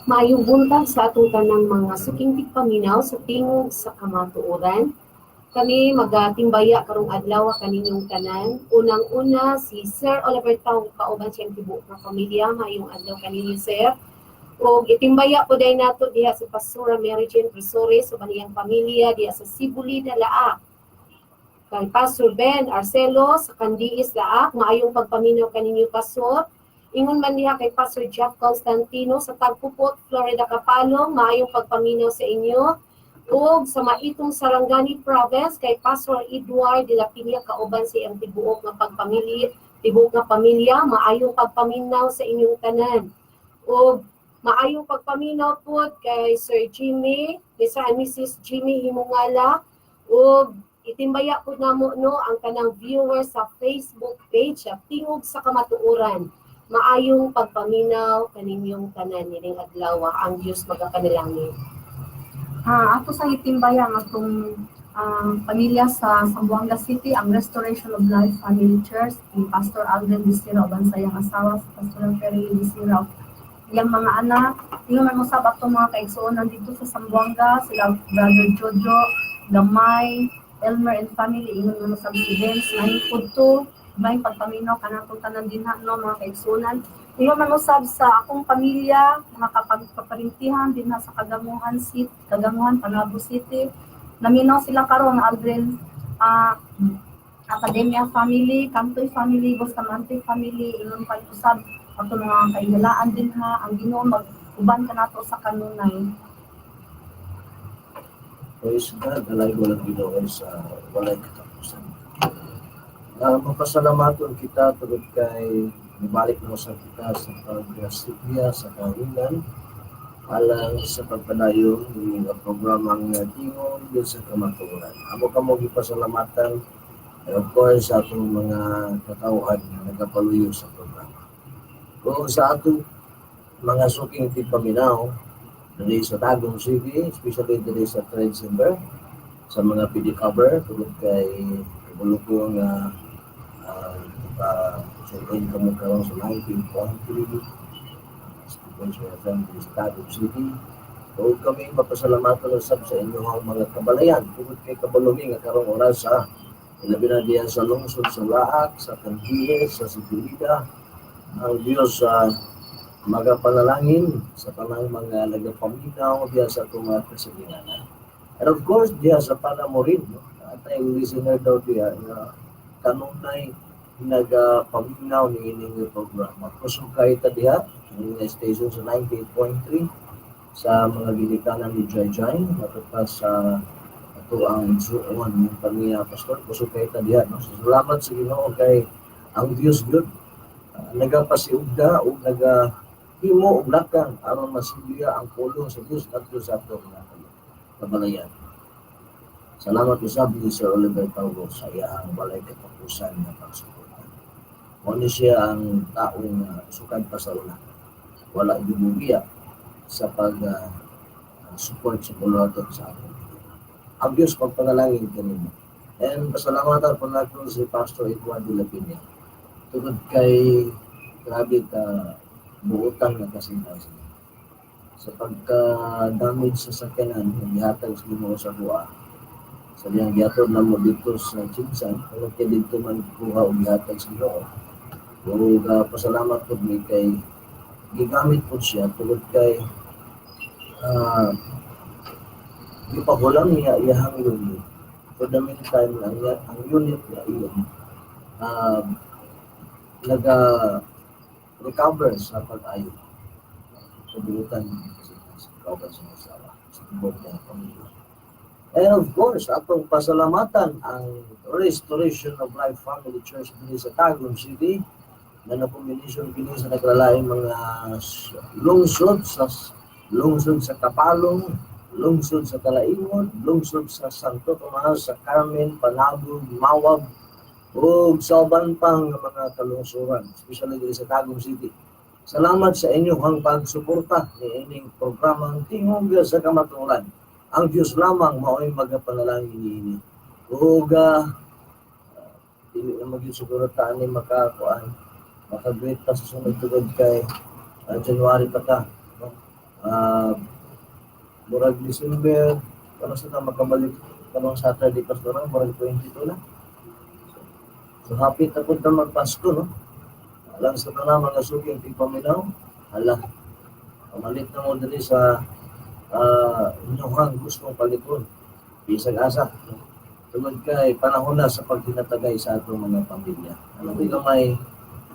Maayong buntag sa atong tanang mga suking tigpaminaw sa Tingog sa Kamatuoran. Kami magatimbaya karong adlaw kaninyong tanan. Unang-una si Sir Oliver Tao kauban siyang tibuok nga pamilya. Maayong adlaw kaninyo, sir. Og itimbaya po day nato diha si Pastora Mary Jane Presores uban iyang pamilya diha sa Sibuli, Laak. Kay Pastor Ben Arcelo sa Candiis, Laak, maayong pagpaminaw kaninyo, Pastor. Ingon man diha kay Pastor Jeff Constantino sa Tagpupot, Florida, Kapalong, maayong pagpaminaw sa inyo. Ug sa Maitong, Sarangani Province, kay Pastor Edward de la Peña kauban sa iyang tibuok nga pagpamilya, tibuok nga pamilya, maayong pagpaminaw sa inyong tanan. Ug maayong pagpaminaw pod kay Sir Jimmy, Mr. and Mrs. Jimmy Himungala, ug itimbaya pod namo, no, ang kanang viewers sa Facebook page sa Tingog sa Kamatuoran. Maayong pagpaminaw kaninyong tanan nining adlaw. Ang Dios magapanalangin. Ato sa itimbaya ang atong pamilya sa Zamboanga City, ang Restoration of Life Family Church ni Pastor Alvin Disira uban sa iyang asawa si Pastor Ferry Disira, iyang mga anak. Ingon man usab atong mga kaigsuonan dito sa Zamboanga, sila Brother Jojo, Gamay, Elmer and family, ingon man usab si Vince, 9.2, may pagpaminaw kanatong tanan dinha, no, mga kaigsuonan. Ingon man usab sa akong pamilya, mga kaparintihan dinha sa Kagamuhan City, Kagamuhan, Panabo City. Naminaw sila karon, Aldrin Academia family, Cantoy family, Bustamante family, ingon pa usab ato mga kaigalaan dinha, ang Ginoo mag-uban kanato sa kanunay. Praise God, alay walang Ginoo sa walay katapusan. Mapasalamaton kita tungod kay nibalik na sa kita sa pagsilbiya sa kahilingan alang sa pagpadayon ng programang Tingog sa Kamatuoran. Amo kamo gipasalamatan and of course sa atong mga katawhan nga nagapaluyo sa programa. Kung sa atong mga suking tigpaminaw diri sa Tagum City, especially diri sa Trade Center, sa mga PD cover, tungod kay kabalo ko nga uh, kamo karon sa 19.3 Frequency FM diri sa Tagum City. Ug kami mapasalamatan usab sa inyong mga kabalayan tungod kay kabalo mi nga karong oras sa ilabi na diyan sa lungsod sa Laak, sa Candiis, sa Sibilida, ang Diyos sa magapanalangin sa tanang mga nagapaminaw diya sa atong mga kasilinganan. And of course, diya sa Panamorin, no? At ay listener daw diya nga kanunay nagapaminaw ni ining programa. Kusog kay ta diha, ang station sa 98.3 sa mga ginikanan ni Jai Jai, matod pa sa ato ang igsuon ng pamilya pastor, kusog kay ta diha. No? So, salamat sa Ginoo kay ang Dios gyud nagapasiugda ug naga himo og lakang aron masilbiya ang pulong sa Dios ngadto sa atong mga kabalayan. Salamat usab ni Sir Oliver Taugo sa iyang walay katapusan nga pagsuporta. Mao ni siya ang taong sukad pa sa una. Wala gyud mobiya sa pag support sa pulong sa atong. Ang Diyos pagpanalangin kanimo. And pasalamatan po natin si Pastor Edward de la Peña. Tungod kay grabe ka buutan nga kasing-kasing. Sa pagka-damage sa sakyanan, gihatag sa Ginoo sa buwa. Sa diyang gihatod na mo dito sa GenSan, kung kay dito man kuha og gihatag sa Ginoo. Ug pasalamat pud mi kay gigamit pud siya tungod kay gipahulam niya iyahang unit. For the meantime, ang unit niya iyon naga recover sa pag-ayo. Kabuutan sa kauban sa asawa, sa tibok niya pamilya. And of course, atong pasalamatan ang Restoration of Life Family Church dinhi sa Tagum City na nakombinasyon kini sa naglalaing mga lungsod sa Kapalong, lungsod sa Talaingod, lungsod sa Santo Tomas, sa Carmen, Panabo, Mawab, ug sa uban pang mga kalungsuran, especially diri sa Tagum City. Salamat sa inyong pagsuporta ni ining programang Tingog sa Kamatuoran. Ang Diyos lamang mao'y magapanalangin niini. Ug dili na magyud siguro ta ani makakuan, maka-greet pa sa sunod tungod kay January pa ta, no? Murag December, karon sa ta makabalik karong Saturday, Pastor, murag 22 na. So hapit na pud ta magpasko, no? Alang sa tanan mga suking tigpaminaw, hala, pamalit na mo diri sa inyong gustong paliton. Bisag asa, no? Tungod kay panahon na sa paghinatagay sa atong mga pamilya. Alam mo may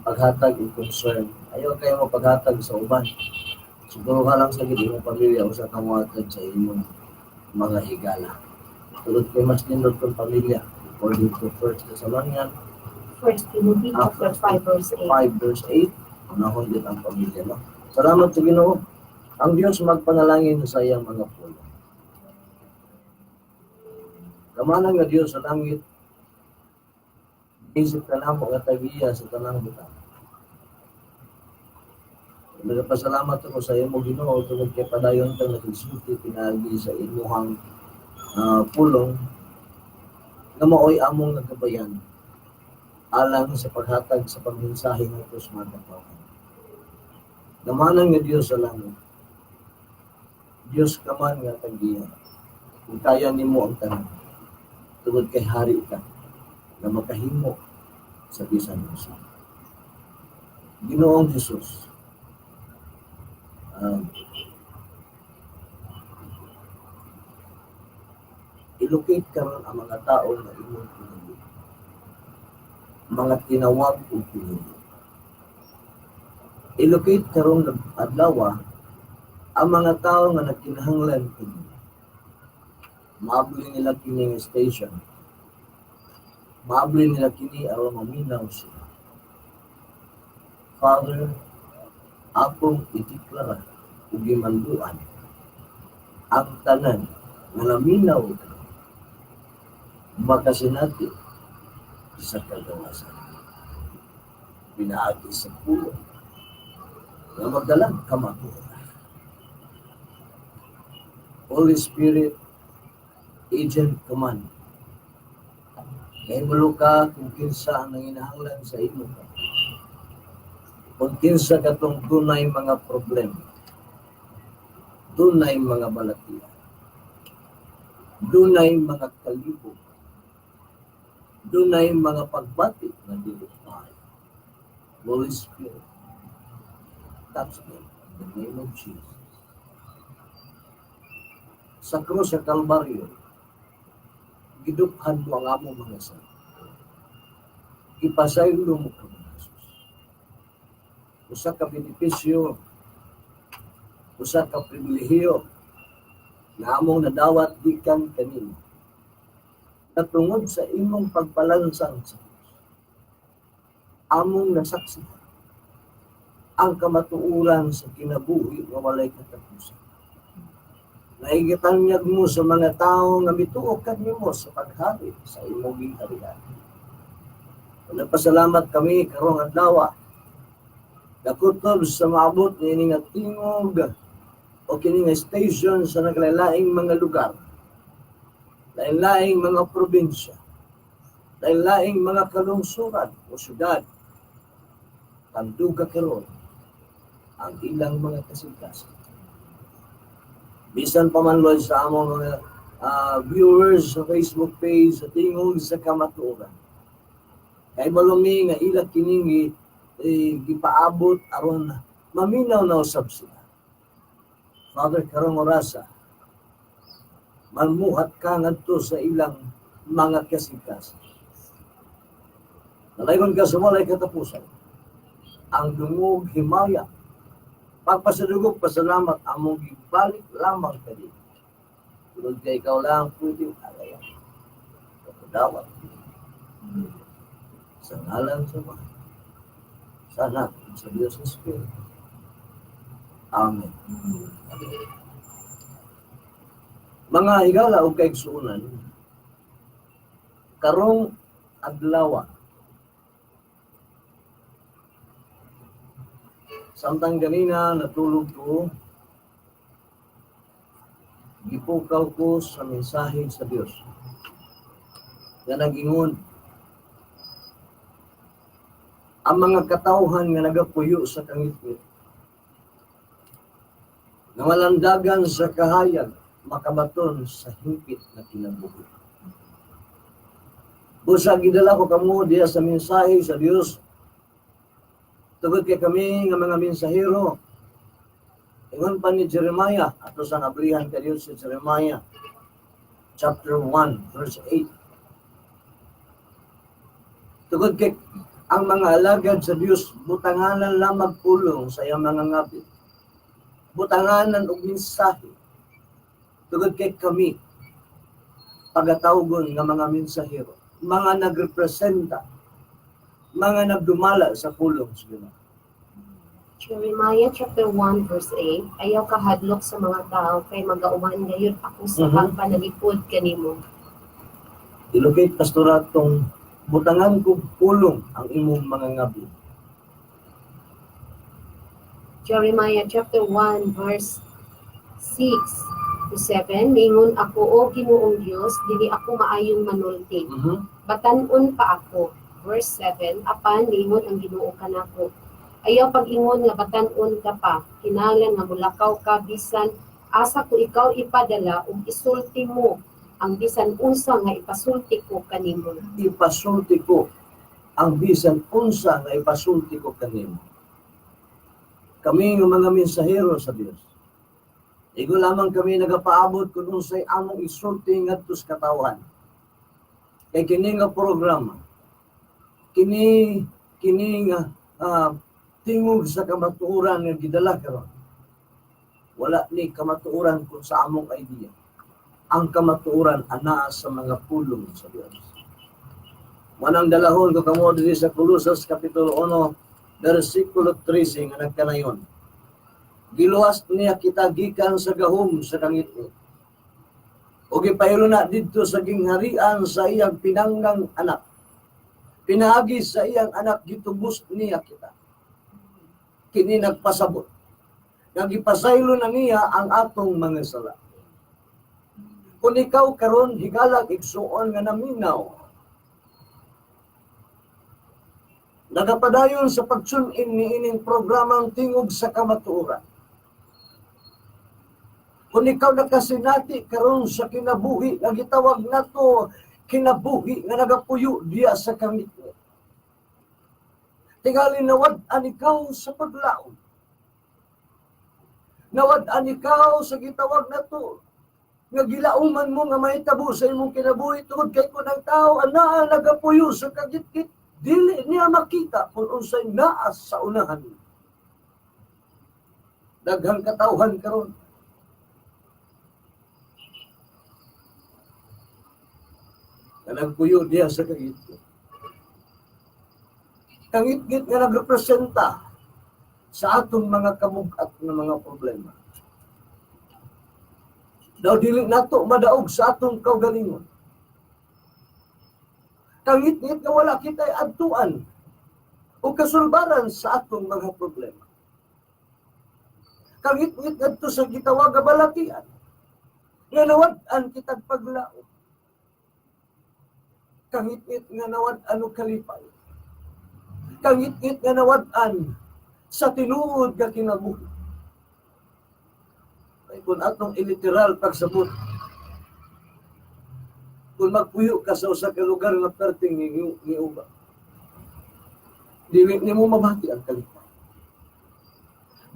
paghatag og concern. Ayaw kayo mo paghatag sa uban. Siguro ka lang sa gid imong pamilya usa ka mohatag sa imong mga higala. Tungod kay mas nindot kang pamilya according to 1 Thessalonians 1 Timothy chapter 5 verse 8. 5 verse 8, unahon din ang pamilya, no? Salamat sa Ginoo. Ang Dios magpanalangin sa iyang mga pulong. Kamanang nga Dios sa langit, isip ka namo nga tagiya sa tanang butang. Nagpasalamat ako sa imo, Ginoo, tungod kay padayon kang nagsulti pinaagi sa imuhang pulong nga maoy among nagabayan alang sa paghatag sa pagmensahe ngadto sa mga katawhan. Gamanan nga Dios sa langit, Dios ka man nga tag-iya, kung kaya nimo ang tanan, tungod kay hari ka nga makahimo sa bisan unsa. Ginoong Jesus, ilocate karon ang mga tao nga imong pinili, mga tinawag ug pinili. Ilocate karon adlaw ang mga tao nga nagkinahanglan kini. Maabli nila kini nga station. Maabli nila kini aron maminaw sila. Father, akong ideklara ug gimanduan ang tanan nga naminaw makasinati sa kagawasan. Pinaagi sa pulong nga magdalang kamatuoran. Holy Spirit, agent command. Kahibalo ka kung kinsa ang nanginahanglan sa imo ka. Kung kinsa katong dunay mga problema, dunay mga balatian, dunay mga kalibog, dunay mga pagbati na dili maayo. Holy Spirit, touch them in the name of Jesus. Sa krus sa Kalbaryo, giduphan mo ang among mga sala. Ipasaylo mo kami, Jesus. Usa ka benepisyo, usa ka pribilehiyo na among nadawat gikan kanimo. Natungod sa imong pagpalansang sa krus, among nasaksihan ang kamatuoran sa kinabuhi nga walay katapusan. Naigitanyag mo sa mga tao nga mituo kanimo sa paghari sa imong gingharian. Nagpasalamat kami karong adlaw. Nakutob sa maabot niini nga tingog o kini nga station sa naglaing mga lugar, lain-laing mga probinsya, lain-laing mga kalungsuran o syudad. Tanduga karon ang ilang mga kasing-kasing. Bisan pa man, Lord, sa among mga viewers sa Facebook page sa Tingog sa Kamatuoran. Kay balumi nga ila kining gipaabot aron maminaw na usab sila. Father, karong orasa, manmuhat ka ngadto sa ilang mga kasing-kasing. Nalaygon ka sa walay katapusan. Ang dungog himaya, pagpasadugog pasalamat among gibalik lamang kadi. Tulad kay ikaw lang pwedeng alayan. Kapudawat. Sa ngalan sa Ama, sa Anak, sa Diyos sa Espiritu. Amen. Mga higala o kaigsuonan, karong adlaw, samtang ganina natulog ko, gipukaw ko sa mensahe sa Dios nga nagingon ang mga katawhan nga nagapuyo sa kangitngit, Nga malandagan sa kahayag, makabaton sa hingpit na kinabuhi. Busa gidala ko kamo diya sa mensahe sa Dios. Tungod kay kami nga mga mensahero, ingon pa ni Jeremiah, ato sa abrihan ka Dios sa Jeremiah chapter 1 verse 8. Tungod kay ang mga alagad sa Dios butanganan lamang pulong sa iyang mga ngabit. Butanganan og mensahe. Tungod kay kami pagatawgon nga mga mensahero, mga nagrepresenta, mga nagdumala sa pulong sa Ginoo. Jeremiah chapter 1 verse 8, "Ayaw kahadlok sa mga tao kay magauman gayud ako sa pagpanalipod kanimo." I-locate, Pastora, tong "Butangan ko pulong ang imong mga ngabi." Jeremiah chapter 1 verse 6 to 7, "Ningon ako, 'O Ginoong Dios, dili ako maayong manulti. Batan-on pa ako." Verse 7, "Apan ningon ang Ginoo kanako, 'Ayaw pag-ingon nga batan-on ka pa. Kinahanglan nga mulakaw ka bisan asa ko ikaw ipadala ug isulti mo ang bisan unsa nga ipasulti ko kanimo." Ipasulti ko ang bisan unsa nga ipasulti ko kanimo. Kami nga mga mensahero sa Dios, igo lamang kami nagapaabot kung unsay among isulti ngadto sa katawhan. Kay kini nga programa, kini kini nga Tingog sa Kamatuoran nga gidala karon, wala ni kamatuoran kung sa among idea. Ang kamatuoran anaa sa mga pulong sa Dios. Manang dalahon ko kamo diri sa Colosas kapitulo 1 versikulo 13 nga nagkanayon. Giluwas niya kita gikan sa gahom sa kangitngit o gipahilo na didto sa gingharian sa iyang pinanggang anak. Pinaagi sa iyang anak, gitubos niya kita. Kini nagpasabot nga gipasaylo na niya ang atong mga sala. Kung ikaw karon, higalag igsuon nga naminaw, nagapadayon sa pag-tune in ni ining programang Tingog sa Kamatuoran, kung ikaw nakasinati karon sa kinabuhi nga gitawag nato kinabuhi nga nagapuyo diya sa kangitngit, tingali nawad-an ikaw sa paglaom, nawad-an ikaw sa gitawag nato nga gilauman mo nga mahitabo sa imong kinabuhi, tungod kay kun ang tao anaa nagapuyo sa kagitgit, dili niya makita kung unsay naa sa unahan. Daghang katawhan karon nga nagpuyo diya sa kagitgit. Kangitngit nga nagrepresenta sa atong mga kamug-at nga mga problema. Daw dili nato madaog sa atong kaugalingon. Kangitngit nga wala kita'y adtuan o kasulbaran sa atong mga problema. Kangitngit ngadto sa gitawag nga balatian nga nawad-an kitag paglaom. Kangitngit nga nawad-an og kalipay. Kangitngit nga nawad-an sa tinuod nga kinabuhi. Kay kung atong iliteral pagsabot, kung magpuyo ka sa usa ka lugar nga perting ngiuba, dili nimo mabati ang kalipay.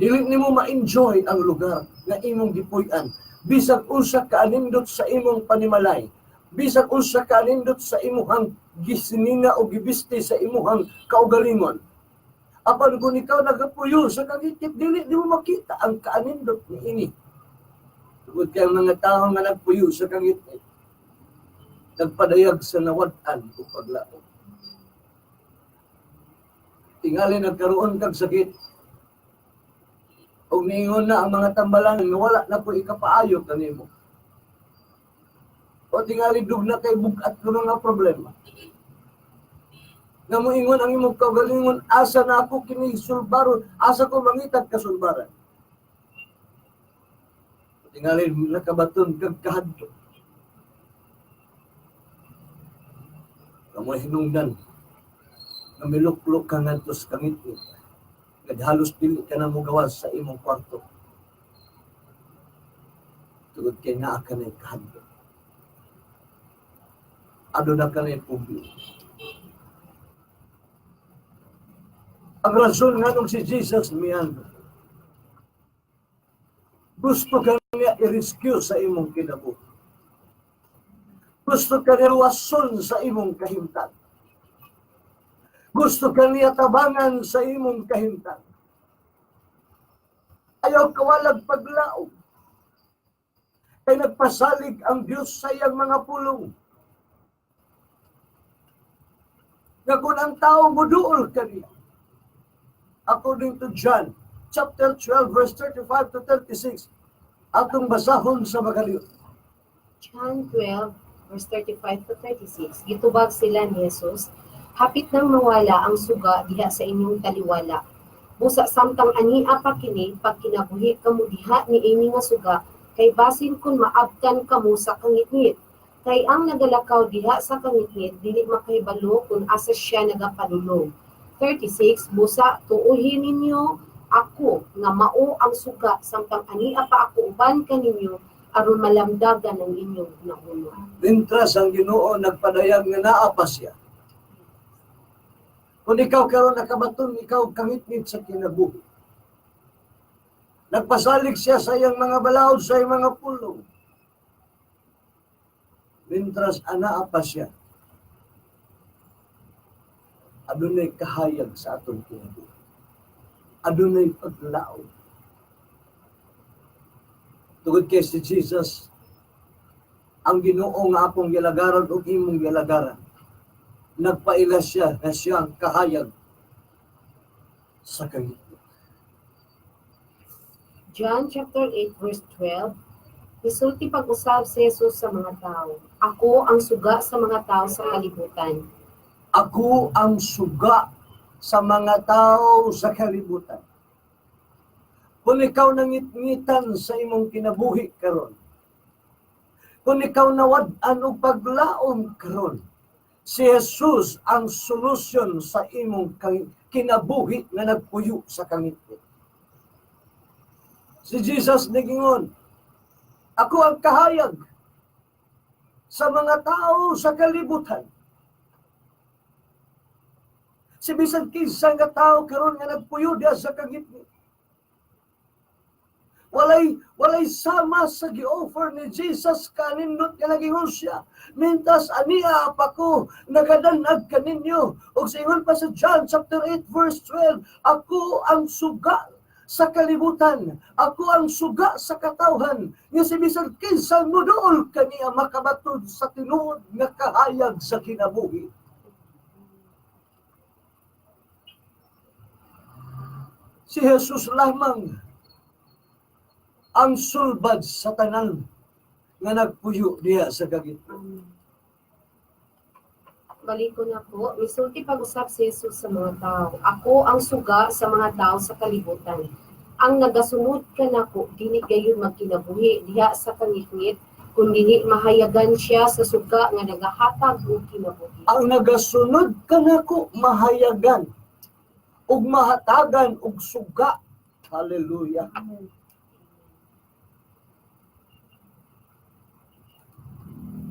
Dili nimo ma-enjoy ang lugar nga imong gipuy-an. Bisag unsa ka anindot sa imong panimalay, bisag unsa ka anindot sa imuhang gisinina o gibisti sa imuhang kaugalingon. Apan kung ikaw nagapuyo sa kagitgit, dili nimo makita ang kaanindot niini. Tungod kay ang mga tao nga nagpuyo sa kangitngit, nagpadayag sa nawad-an o paglaom. Tingali nagkaroon kag sakit, og niingon na ang mga tambalan nga wala na ko ikapaayo kanimo. O tingali dugna kay bug-at nga mga problema. Nga moingon ang imong kaugalingon, asa na ako kini sulbaron, asa ko mangitag kasulbaran. Tingali nakabaton kag kahadlok. Kamoy hinungdan nga miluklok ka ngadto sa kangitngit, nga halos dili ka na mogawas sa imong kwarto. Tungod kay naa ka na'y kahadlok. Aduna ka na'y pugyo. Ang rason nganong si Jesus mianhi, gusto ka niya i-rescue sa imong kinabuhi. Gusto ka niya luwason sa imong kahimtang. Gusto ka niya tabangan sa imong kahimtang. Ayaw kawalag paglaom. Kay nagpasalig ang Diyos sa iyang mga pulong. Nga kung ang tao muduol kaniya, according to John chapter 12 verse 35 to 36, atong basahon sa magaliw. John 12, verse 35 to 36, gitubag sila ni Jesus, "Hapit nang mawala ang suga diha sa inyong taliwala. Busa samtang ania pa kini, pagkinabuhi kamo diha niini nga suga, kay basin kun maabtan kamo sa kangitngit. Kay ang nagalakaw diha sa kangitngit, dili makahibalo kung asa siya nagapadulong. 36, Busa tuohi ninyo ako nga mao ang suga samtang ania pa ako uban kaninyo, aron malamdagan ang inyong hunahuna." Mintras ang Ginoo nagpadayag nga naa pa siya. Kung ikaw karon nakabaton, ikaw kangitngit sa kinabuhi, nagpasalig siya sa iyang mga balaod, sa iyang mga pulong. Mintras anaa pa siya, adunay kahayag sa atong kinabuhi. Adunay paglaom. Tungod kay si Jesus, ang Ginoo nga akong gilagaran ug imong gilagaran, nagpaila siya na siya ang kahayag sa kangitngit. John chapter 8 verse 12, misulti pag-usab si Jesus sa mga tao, "Ako ang suga sa mga tao sa kalibutan." Ako ang suga sa mga tao sa kalibutan. Kung ikaw nangitngitan sa imong kinabuhi karon, kung ikaw nawad-an og paglaom karon, si Jesus ang solusyon sa imong kinabuhi nga nagpuyo sa kangitngit. Si Jesus nigingon, "Ako ang kahayag sa mga tao sa kalibutan." Si bisan kinsa nga tao karon nga nagpuyo diha sa kangitngit, walay sama sa gi-offer ni Jesus kanindot nga nagingon siya, "Mintas ania pa ko, nagadanag kaninyo." Ug sa ingon pa sa John chapter 8 verse 12, "Ako ang suga sa kalibutan, ako ang suga sa katawhan," nga si bisan kinsa moduol kaniya makabaton sa tinuod nga kahayag sa kinabuhi. Si Jesus lamang ang sulbad sa tanan nga nagpuyo diha sa kagitna. Balik ko na po, misulti pag-usap si Jesus sa mga tao, "Ako ang suga sa mga tao sa kalibutan. Ang nagasunod kanako, dili gayon magkinabuhi diha sa kangitngit, kundi mahayagan siya sa suga nga nagahatag og kinabuhi." Ang nagasunod kanako mahayagan ug mahatagan og suga. Hallelujah. Amen.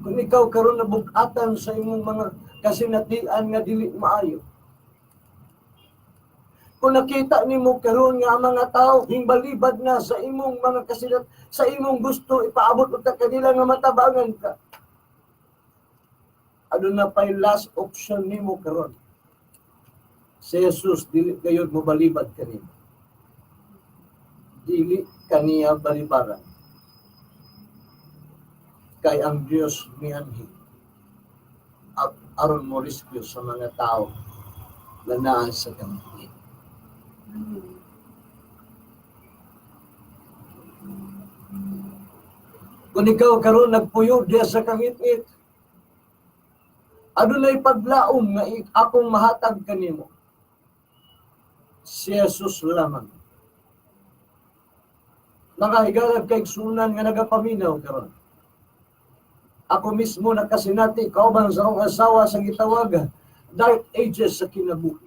Kung ikaw karon nabugatan sa imong mga kasinatian nga dili maayo, kung nakita nimo karon nga ang mga tao hingbalibad na sa imong mga kasinat, sa imong gusto ipaabot unta kanila nga matabangan ka, aduna pay last option nimo karon. Si Jesus dili gayud mobalibad kanimo. Dili kaniya balibaran. Kay ang Dios mianhi at aron mo rescue sa mga tao na naa sa kangitngit. Kung ikaw karon nagpuyo diya sa kangitngit, adunay paglaom nga akong mahatag kanimo. Si Jesus lamang. Mga higalag kaigsunan nga nagapaminaw karon, ako mismo nakasinati kauban sa akong asawa sa gitawag dark ages sa kinabuhi.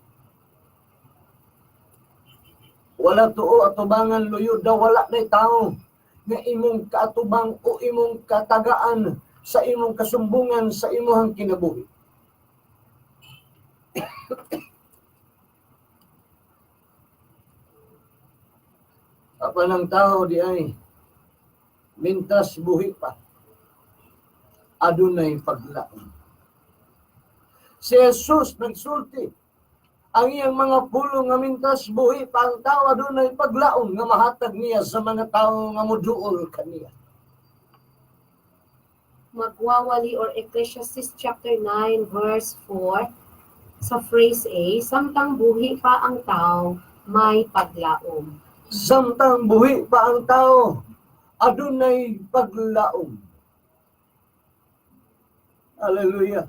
Wala tuo atubangan luyo daw, wala na'y tao. nga imong kaatubang o imong katagaan sa imong kasumbungan sa imong kinabuhi. Apan ang tao di ay mintras buhi pa, adunay paglaom. Si Jesus nagsulti ang iyang mga pulong nga mintras buhi pa ang tao adunay paglaom nga mahatag niya sa mga tao nga moduol kaniya. Magwawali or Ecclesiastes chapter 9 verse 4 sa phrase A, samtang buhi pa ang tao, may paglaom. Samtang buhi pa ang tao, adunay paglaom. Hallelujah.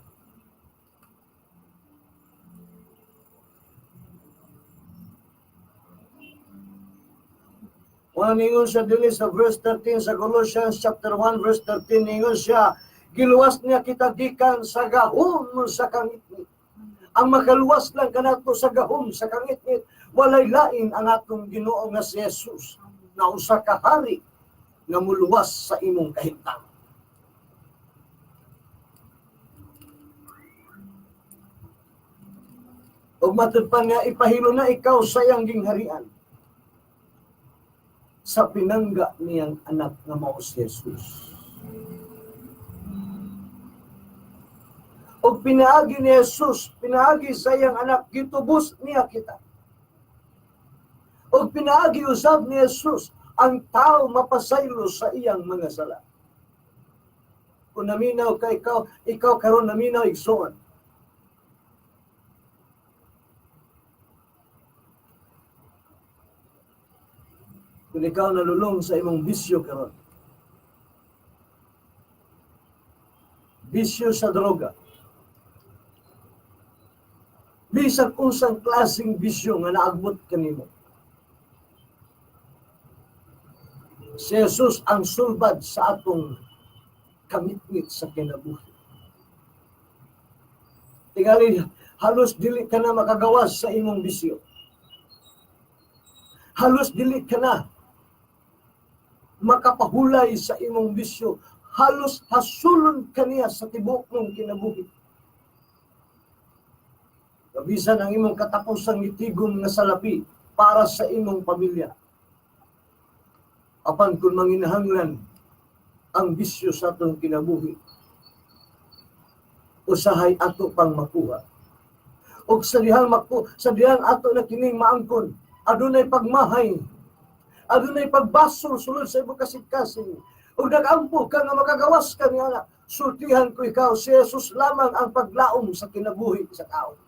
Ningon siya dinhi sa verse 13 sa Colossians chapter 1 verse 13, ningon siya, giluwas niya kita gikan sa gahom sa kangitngit. Ang makaluwas lang kanato sa gahom sa kangitngit, walay lain ang atong Ginoo nga si Jesus, na usa ka hari nga muluwas sa imong kahimtang. Ug matud pa nga ipahilo na ikaw sa iyang gingharian sa pinangga niyang anak nga mao si Jesus. Og pinaagi ni Jesus, pinaagi sa iyang anak, gitubos niya kita. Og pinaagi usab ni Jesus ang tao mapasaylo sa iyang mga sala. Kung naminaw ka ikaw karon naminaw igsoon. Kung ikaw nalulong sa imong bisyo karon, bisyo sa droga, bisag unsang klaseng bisyo nga naagbot kanimo, si Jesus ang sulbad sa atong kamitmit sa kinabuhi. Tingali, halos dili ka na makagawas sa imong bisyo. Halos dili ka na makapahulay sa imong bisyo. Halos hasulon kaniya sa tibuok mong kinabuhi. Kabisan ang imong katapusang gitigom nga salapi para sa imong pamilya. Apan kung manginahanglan ang bisyo sa atong kinabuhi, usahay ato pang makuha. Og sa dihang ato na kining maangkon, adunay pagmahay, adunay pagbasol sulod sa imong kasing-kasing. Ug nag-ampo ka nga makagawas ka niya, sultihan ko ikaw, si Jesus lamang ang paglaom sa kinabuhi sa tao.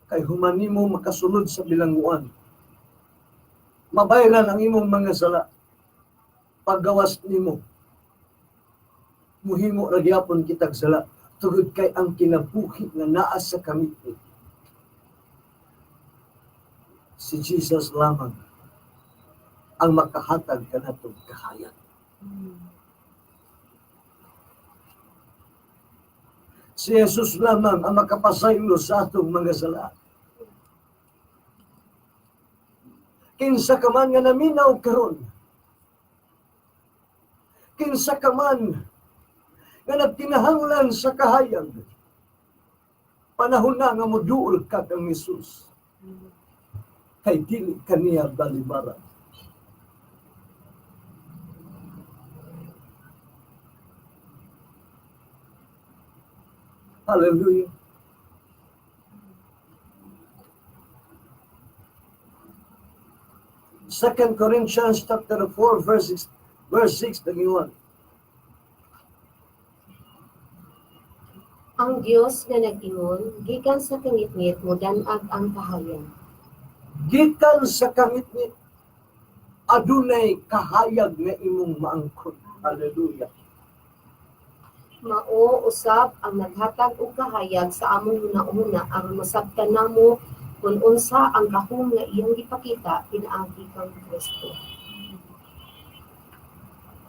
Kay human nimo makasulod sa bilangguan, mabayran ang imong mga sala. Paggawas nimo, muhimo ra gyapon kitag sala, tungod kay ang kinabuhi nga naa sa kamitmit, si Jesus lamang ang makahatag kanatong kahayag. Si Jesus lamang ang makapasaylo sa atong mga sala. Kinsa ka man nga naminaw karon, kinsa ka man nga nagkinahanglan sa kahayag, panahon na nga moduol ka kang Jesus. Kay dili kaniya balibaran. Hallelujah. Second Corinthians chapter 4 verse 6, verse 6 21. Ang Dios nga nag-ingon, gikan sa kangitngit modan-ag ang kahayag. Gikan sa kangitngit adunay kahayag nga imong maangkon. Hallelujah. Mao usab ang naghatag og kahayag sa among hunahuna aron masabtan namo kung unsa ang gahom nga iyang gipakita pinaagi kang Kristo.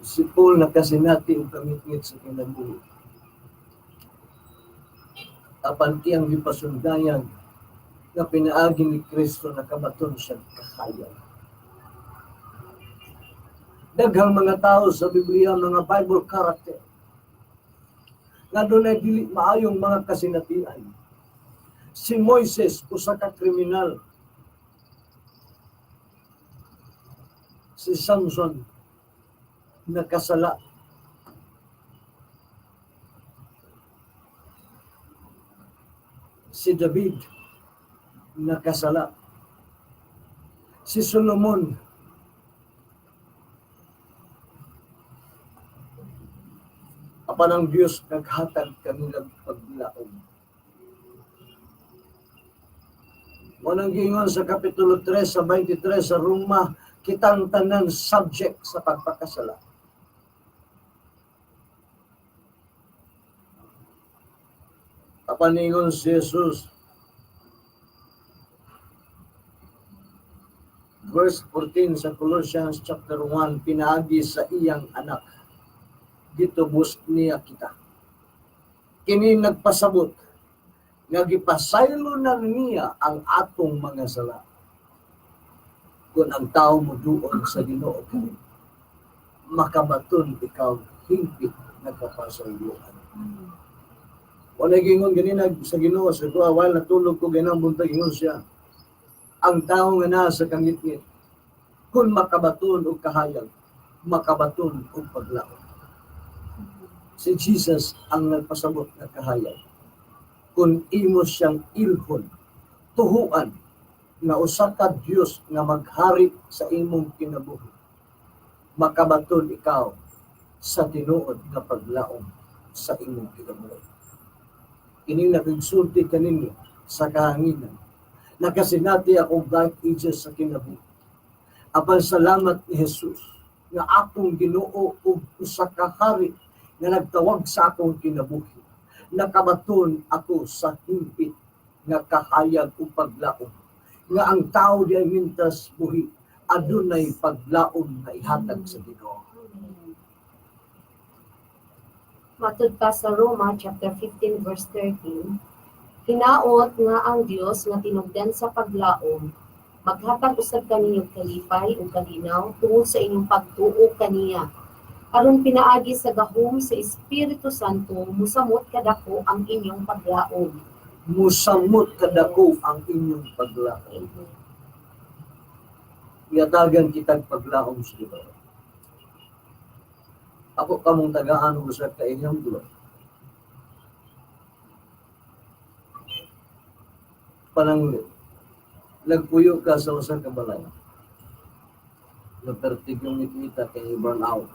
Si Paul nakasinati og kangitngit sa kinabuhi. Apan iyang gipasundayan Nga pinaagi ni Kristo nakabaton siya kahayag. Daghang mga tao sa Biblia, mga Bible character, nga dunay dili maayong mga kasinatian. Si Moises, usa ka kriminal. Si Samson, nakasala. Si David, nakasala. Si Solomon, apan ang Diyos naghatag kanilang paglaom. Mao nang giingon sa Kapitulo 3 sa 23 sa Roma, kitang tanan subject sa pagpakasala. Apan ingon si Jesus, verse 14 sa Colossians chapter 1, pinaagi sa iyang anak, gitubos niya kita. Kini nagpasabot nga gipasaylo na niya ang atong mga sala. Kung ang tao moduol sa Ginoo kini, makabaton ikaw hingpit nga kapasayloan. Wala gingon ganina sa Ginoo sa kuha, while natulog ko ganang buntag, ingon siya, ang tao nga naa sa kangitngit, kung makabaton og kahayag, makabaton og paglaom. Si Jesus ang nagpasabot nga kahayag. Kung imo siyang ilhon, tuhuan nga usa ka Dios nga maghari sa imong kinabuhi, makabaton ikaw sa tinuod nga paglaom sa imong kinabuhi. Kining nakigsulti kaninyo sa kahanginan, nakasinati akong dark ages sa kinabuhi. Apan salamat ni Jesus nga akong Ginoo ug usa ka hari nga nagtawag sa akong kinabuhi. Nakabaton ako sa hingpit nga kahayag ug paglaom nga ang tao di ay mintas buhi adunay paglaom nga ihatag sa Ginoo. Matud pa sa Roma chapter 15 verse 13, hinaot nga ang Dios nga tinugdan sa paglaom maghatag usab kaninyo kalipay ug kalinaw tungod sa inyong pagtuo kaniya, aron pinaagi sa gahom sa Espiritu Santo musamot kadako ang inyong paglaom. Musamot kadako ang inyong paglaom. Gihatagan kitag paglaom sa Ginoo. Ako kamong tagaan og usa ka ehemplo. Pananglit, nagpuyo ka sa usa ka balay. Napertig yung ngitngita kay burn out.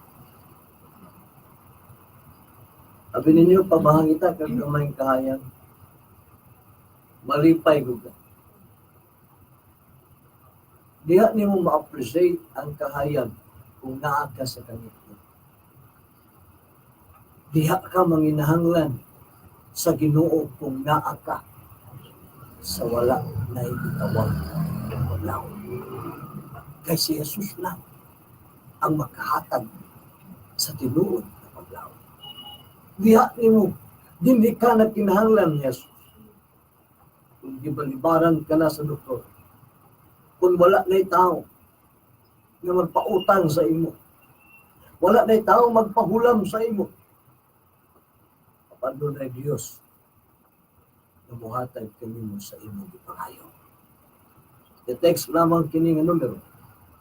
Abi ninyo, pabahangita kag gamay kahayag. Malipay gud ka. Diha nimo ma-appreciate ang kahayag kung naa ka sa kangitngit. Diha ka manginahanglan sa Ginoo kung naa ka sa wala na gitawag paglaom. Kay si Jesus lang ang makahatag sa tinuod na paglaom. Diha nimo, dili ka na kinahanglan ni Jesus. Kung gibalibaran ka na sa doktor, kung wala na'y tao nga magpautang sa imo, wala na'y tao magpahulam sa imo, apan dunay Dios nga mohatag kanimo sa imong gipangayo. I-text lamang kini nga numero.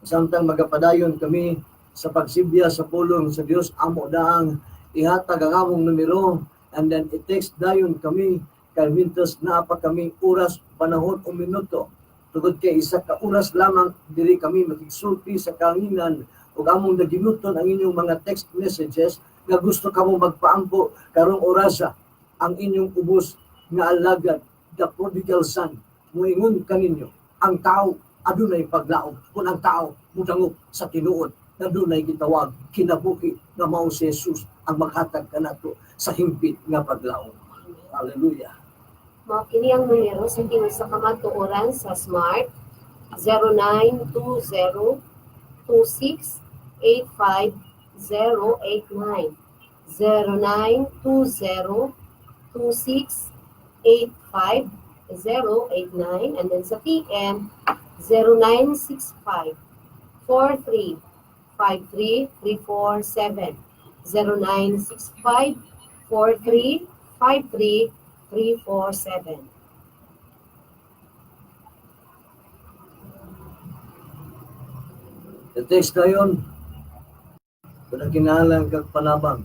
Samtang magapadayon kami sa pagsibya sa pulong sa Dios, amo daang ihatag ang among numero, and then i-text dayon kami kay mintos naa pa kami oras, panahon o minuto. Tugod kay isa ka oras lamang diri kami makigsulti sa kahanginan ug among naginuton ang inyong mga text messages nga gusto kamo magpaampo karong orasa ang inyong ubos nga alagad, the prodigal son, muingon kaninyo, ang tao adunay paglaom kung ang tao mudangop sa tinuod na dunay gitawag kinabuhi nga mao si Jesus ang maghatag kanato sa hingpit nga paglaom. Hallelujah. Mao kini ang numero sa tingog sa kamatuoran sa Smart, 0920-2685-089. 0920-2685-089. 089, and then sa TM 0965 43 53 347, 0965 43 53 347. I-text dayon kung nagkinahanglan kag panabang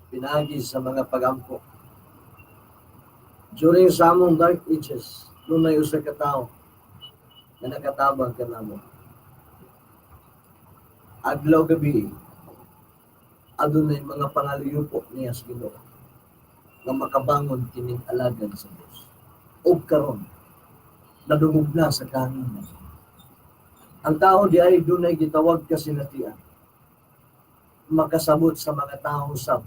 pinaagi sa mga pagampo. During sa among dark ages, dunay usa ka tawo nga nakatabang kanamo. Adlaw gabi, adunay mga pangaliyupo niya sa Ginoo nga makabangon kining alagad sa Dios. Ug karon nadungog na sa kahanginan. Ang tao di ay dunay gitawag kasinatian. Makasabot sa mga tao sab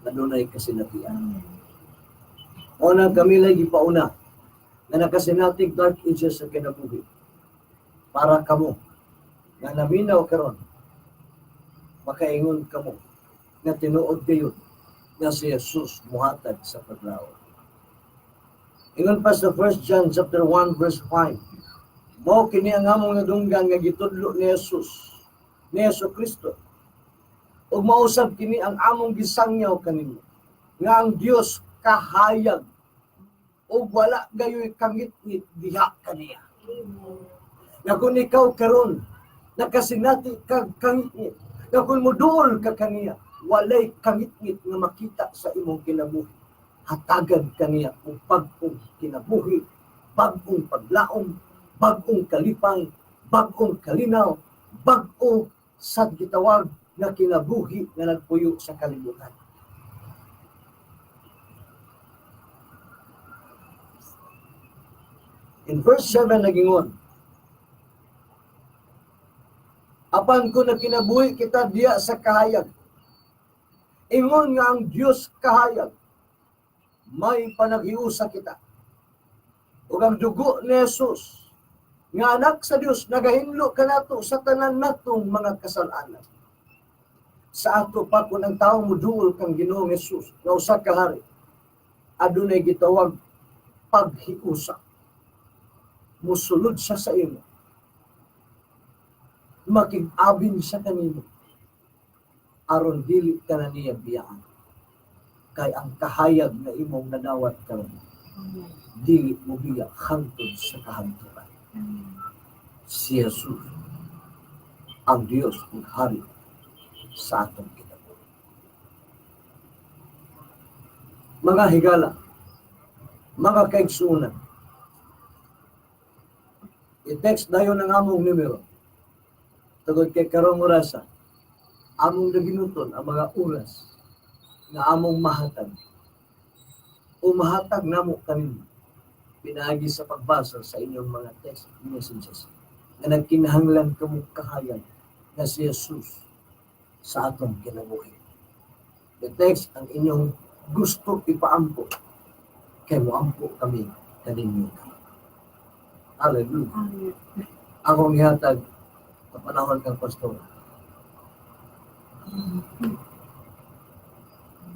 na dunay kasinatian. Una kami lay gipauna nga nakasinatig dark ages sa kinabuhi para kamo nga naminaw karon makaingon kamo nga tinuod gayud nga si Jesus muhatag sa paglaom. Ingon pa sa 1 John chapter 1 verse 5, mao kini ang among nadunggan nga gitudlo ni Jesus, ni Jesu Kristo. Ug mausab kini ang among gisangyaw kaninyo nga ang Dios kahayag ug wala gayoy kangitngit diha kaniya. Nga kung ikaw karon nakasinati kag kangitngit, nga kung moduol ka kaniya, walay kangitngit nga makita sa imong kinabuhi. Hatagan kaniya og bag-ong kinabuhi, bag-ong paglaom, bag-ong kalipay, bag-ong kalinaw, bag-o sa gitawag nga kinabuhi nga nagpuyo sa kalibutan. In verse 7 nagingon, apan kung nakinabuhi kita diya sa kahayag, ingon nga ang Dios kahayag, may panaghiusa kita. Ug ang dugo ni Jesus, nga anak sa Dios, nagahinlo kanato sa tanan natong mga kasalanan. Sa ato pa kung ang tao moduol kang Ginoong Jesus, nga usa ka hari, adunay gitawag paghiusa. Musulod siya sa imo. Makig-abin siya kanimo. Aron dili ka na niya biyaan. Kay ang kahayag na imong nadawat karon, dili mo biya hangtod sa kahangturan. Si Jesus, ang Dios ug hari sa atong kinabuhi. Mga higala, mga kaigsuonan, i-text dayon ang among numero. Tungod kay karong orasa, among naginuton ang mga oras nga among mahatag. O mahatag namo kaninyo pinaagi sa pagbasa sa inyong mga text messages nga nagkinahanglan kamo kahayag nga si Jesus sa atong kinabuhi. I-text ang inyong gusto ipaampo kay moampo kami kaninyo. Hallelujah. Amen. Akong gihatag sa panahon kang pastor.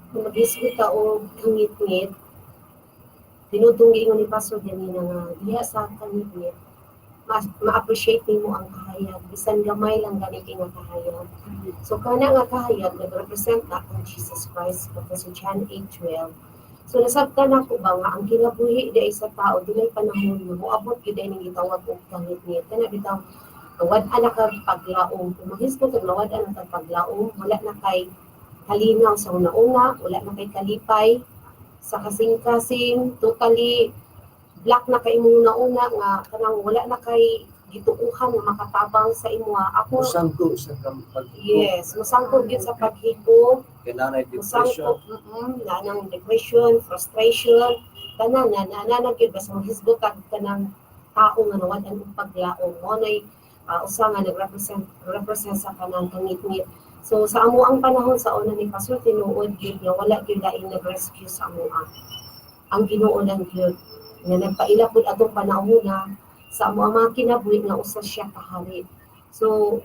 Kung mag-isgot ka og kangitngit, tinutong giingon ni Pastor ganina nga diha sa kangitngit, ma-appreciate nimo ang kahayag, bisan gamay lang gani kay nga kahayag. So kana nga kahayag nagrepresent na kang Jesus Christ katong sa John 8:12. So nasabtan nako ba nga ang kinabuhi di sa tao dunay panahon nga moabot gyud ay ning gitawag og kangitngit. Kana bitaw nawad-an na kag paglaom. Kung mahisgot og nawad-an na kag paglaom, wala na kay kalinaw sa una-una, wala na kay kalipay sa kasing-kasing, totally black na kay imong una-una nga kanang wala na kay gituohan nga makatabang sa imuha. Ako Musangko sa pag yes, musangko gyud sa paghigo, kay nanay depression. musangko na nang depression, frustration, tanan na na na gyud basta mahisgot kag kanang tao nga nawad-an og paglaom. Mo nay usa nga nagrepresent represent sa kanang kangitngit. So sa amo ang panahon sa una ni Pastor, tinuod gyud nga wala gyud laing nag-rescue sa amoa. Ang Ginoo lang gyud nga nagpaila pud atong panahona sa amo ang mga kinabuhi nga usa siya ka hari. So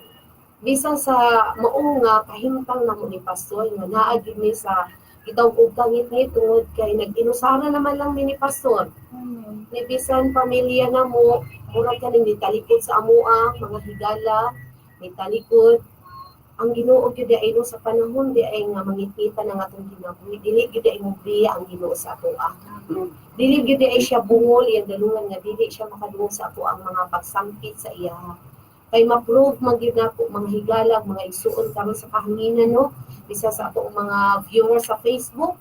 bisan sa mao nga kahimtang namo ni Pastor nga naa gyud mi sa Gitawag og kangitngit tungod kay nag-inusara naman lang mi ni Pastor. Amen. Ni bisan pamilya na mo, murag kaning nitalikod sa amoa, mga higala, nitalikod. Ang Ginoo gyud ay no sa panahon di ay nga mangitngita ng atong kinabuhi, dili gyud ay mobiya ang Ginoo sa atoa. Dili gyud ay siya bungol iyang dalungan nga dili siya makadungog sa ato ang mga pagsampit sa iya. Kay ma-prove man gyud nako, mga higalag, mga igsuon karon sa kahanginan, no, bisa sa atong mga viewers sa Facebook,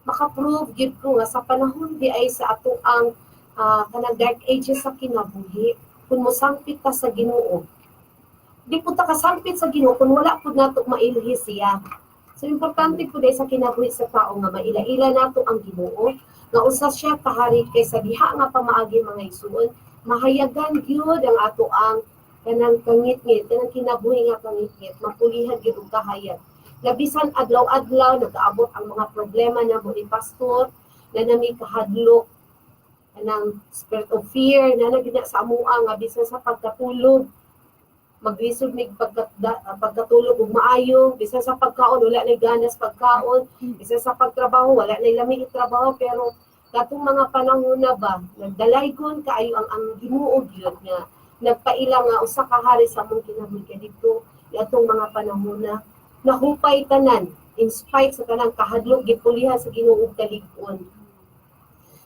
maka-prove gyud ko nga sa panahon di ay sa ato ang kanang dark ages sa kinabuhi, kung mosampit ta sa Ginoo, di po ta kasampit sa Ginoo kung wala pud nato mailhi siya. So importante pud ay sa kinabuhi sa tao nga maila-ila nato ang Ginoo nga usa siya kahari, kay sa diha nga pamaagi, mga igsuon, mahayagan gyud ang ato ang kanang kangitngit, kanang kinabuhi nga kangitngit, mapulihan gyud og kahayag. Labisan adlaw-adlaw nagaabot ang mga problema namo ni Pastor na nami kahadlok, kanang spirit of fear na na sa amoa nga bisan sa pagkatulog maglisod mig pagkatulog ug maayo, bisan sa pagkaon wala nay ganas pagkaon, bisan sa pagtrabaho wala nay lami itrabaho. Pero katong mga panahon na ba, nagdalaygon kaayo ang Ginoo gyud nga nagpaila nga usa ka hari sa among kinabuhi, kay didto atong mga panahon na nahupay tanan in spite sa tanang kahadlok, gipulihan sa Ginoo og kalig-on.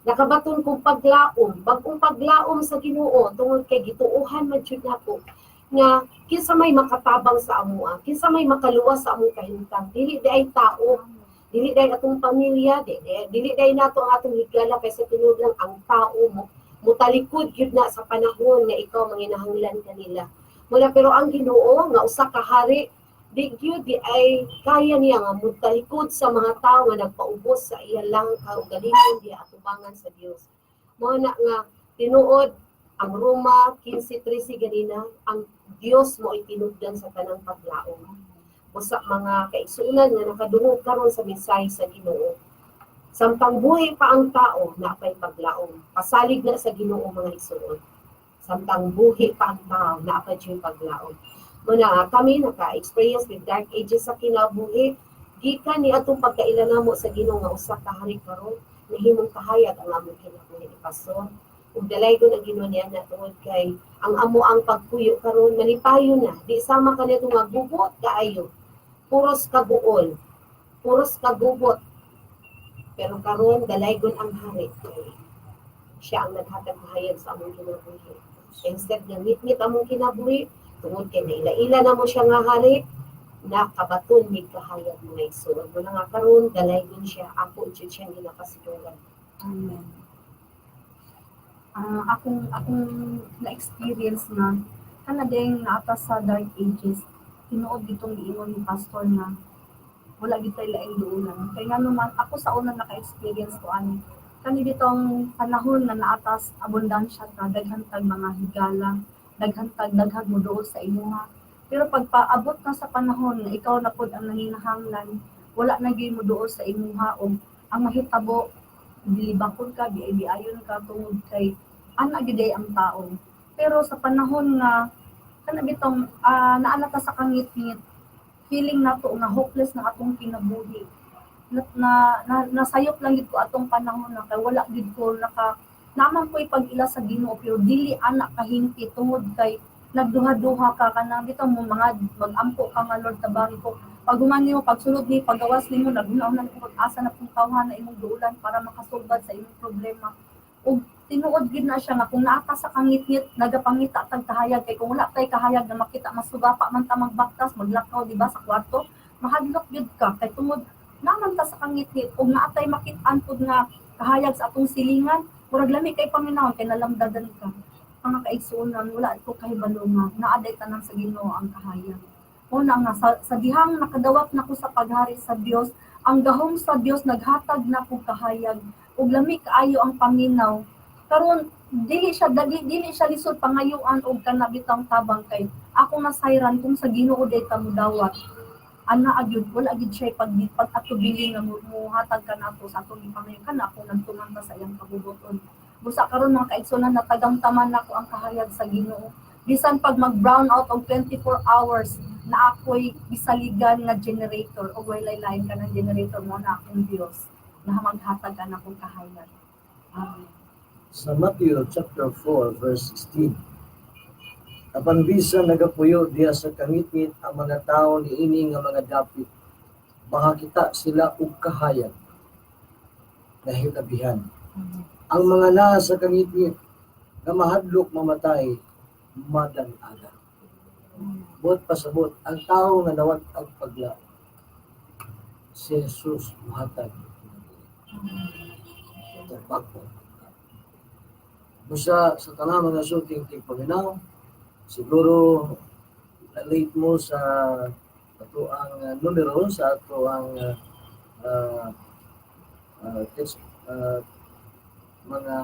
Nakabaton kong paglaom, bag-ong paglaom sa Ginoo tungod kay gituohan man jud nako nga kinsa may makatabang sa amoa, kinsa may makaluwas sa among kahimtang, dili di ay tao, dili di ay atong pamilya, dili di ay nato ang atong higala, kay sa tinuod lang ang tao mo mutalikod gyud na sa panahon nga ikaw manginahanglan kanila. Muna pero ang Ginoo nga usa ka hari, di gyud di ay kaya niya nga mutalikod sa mga tao nga nagpaubos sa iya lang kaugalingon di atubangan sa Dios. Mao na nga tinuod ang Roma 15:13 ganina, ang Dios mo tinugdan sa tanang paglaom. Usa mga kaigsuonan nga nakadungog karon sa mensahe sa Ginoo, samtang buhi pa ang tao, napay paglaom. Pasalig na sa Ginoo, mga igsuon. Samtang buhi pa ang tao, napay jud paglaom. Muna kami naka-experience with dark ages sa kinabuhi, gikan ni atong pagkaila namo sa Ginoo nga usa ka hari karon, nahimong kahayag ang among kinabuhi ni Pastor. Ug dalaygon ang Ginoo niya na tungod kay ang amo ang pagpuyo karon malipayon na, di sama kaniadto nga gubot kaayo, puros kaguol, puros kagubot. Pero karon dalaygon ang hari kay siya ang naghatag kahayag sa among kinabuhi. Instead nga ngitngit among kinabuhi tungod kay naila-ila na mo siya nga hari, nakabaton mig kahayag, mga igsoon. Muna nga karon dalaygon siya, ako jud siyang ginapasidugan. Amen. Akong na-experience na kana ding naata sa dark ages, tinuod ditong giingon ni Pastor nga wala gid tay laing duulan. Kay ngano man ako sa una naka-experience ko ani kani ditong panahon nga naatas abundansya ta, daghan tag mga higala, daghan tag daghag mo duol sa imuha. Pero pagpaabot na sa panahon nga ikaw na pod ang nanginahanglan, wala na gyud mo duol sa imuha og ang mahitabo gilibakon ka, biay-biayon ka tungod kay ana gyud ay ang tao. Pero sa panahon nga kana bitong naana ta sa kangitngit, feeling nato nga hopeless na atong kinabuhi. Na nasayop lang gid ko atong panahon na kay wala gid ko naka naman ko ipag-ila sa Ginoo, pero dili ana kahingpi tungod kay nagduha-duha ka, kanang bitaw mo mga mag-ampo ka nga, "Lord, tabangi ko." Pag human nimo, pagsulod ni pagawas nimo, naghuna-huna ko asa na pong tawhan na imong duulan para makasulbad sa imong problema. Ug tinuod gid na siya nga kung naa ka sa kangitngit, nagapangita tag kahayag, kay kung wala tay kahayag na makita, masugapa man ta magbaktas, maglakaw, di ba, sa kwarto, mahadlok gyud ka kay tungod naman ta sa kangitngit. Ug naa tay makit-an pud nga kahayag sa atong silingan, murag lami kay paminawon kay nalamdadan ka. Mga kaigsuonan, wala ko kahibalo nga naa day tanan sa Ginoo ang kahayag. Una nga sa dihang nakadawat nako sa paghari sa Dios, ang gahom sa Dios naghatag na kog kahayag ug lami kaayo ang paminaw. Karon dili siya dali, dili siya lisod pangayuan og kana bitang tabang, kay akong nasayran kung sa Ginoo day ta modawat, ana agyud wala gyud siya pag atubili nga muhatag ka nato sa atong gipangayo kana akong nagtuman ta sa iyang kabubuton. Busa karon, mga kaigsuonan, natagamtaman nako ang kahayag sa Ginoo. Bisan pag mag brown out og 24 hours, Na ako'y gisaligan nga generator o walay lain kanang generator mo na akong Dios na maghatag ana akong kahayag. Amen. Sa Matthew chapter 4 verse 16. Apan bisan nagapuyo diha sa kangitngit ang mga tawo niini nga mga dapit, makakita sila og kahayag nahilabihan. Ang mga naa sa kangitngit nga mahadlok mamatay, madan-aga. Buot pasabot, ang tao nga nawat ang paglaom, si Jesus muhatag. Bag-o. Busa sa tanang mga suking tigpaminaw, siguro na-late mo sa ato ang numero sa ato ang text, mga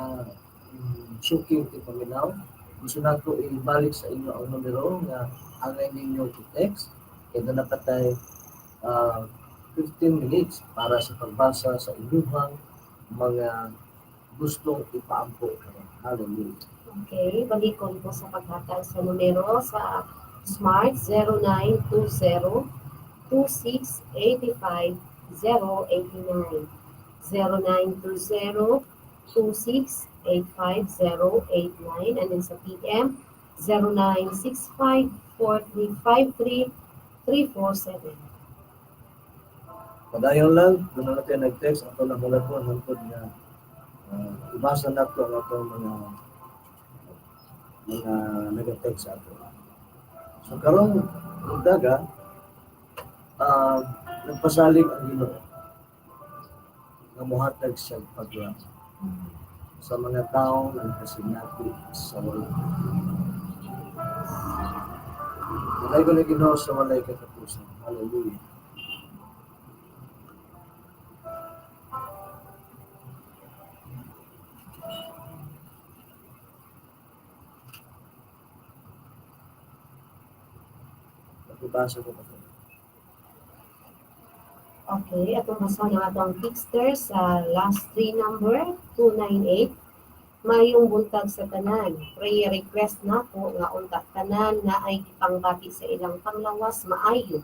suking tigpaminaw. Gusto nako ibalik sa inyo ang numero nga angay ninyo i-text. Kaya na patay 15 minutes para sa pagbasa sa inyong mga gustong ipaampo karon. Hallelujah. Okay, balikon ko sa paghatag sa numero sa Smart 0920 2685 089, 0920 2685 089, and then sa PM 0965 4353 347. Padayon lang, doon na natin nag-text, ato lang mula ko hangtod nga ibasa nato ang atong mga nag-text sa ato. So karong daga, nagpasalig ang Ginoo nga mohatag siya paglaom sa mga taong nagkasinati sa wala. Walay ko na Ginoo sa walay katapusan. Hallelujah. Napibasa ko pa ito. Okay, atong basa na ato ang texter sa last three number, 298. Mayong buntag sa tanan. Prayer request nako nga unta tanan na ay gipangbati sa ilang panglawas maayo.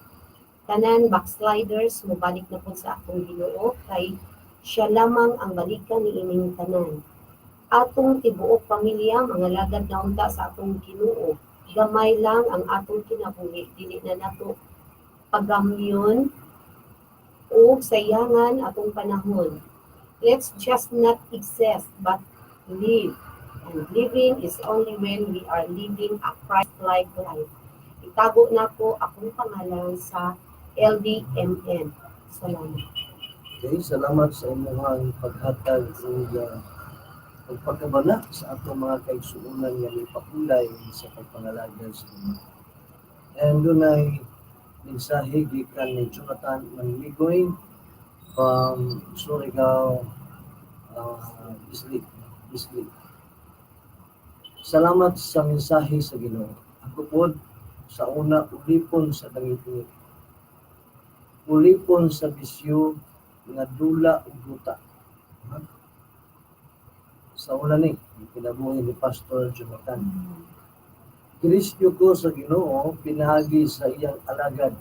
Tanan backsliders mobalik na pud sa atong Ginoo kay siya lamang ang balikan ni ining tanan. Atong tibuok pamilya mga lagad na unta sa atong Ginoo. Gamay lang ang atong kinabuhi, dili na nato pagamyon o sayangan atong panahon. Let's just not exist but live. And living is only when we are living a Christ-like life. Itago nako akong pangalan sa LDMN. Salamat. Okay, salamat sa imuhang paghatag ug pagpakabana sa atong mga kaigsuonan nga mipakulay sa pagpangalagad sa Ginoo. And dunay mensahe gikan ni Jonathan Manligoy from Surigao, Bislig. Bislig. Salamat sa mensahe sa Ginoo. Ako pod sa una ulipon sa kangitngit. Ulipon sa bisyo nga dula ug duta. Ha? Sa una ni kinabuhi ni Pastor Jonathan. Girescue ko sa Ginoo pinaagi sa iyang alagad.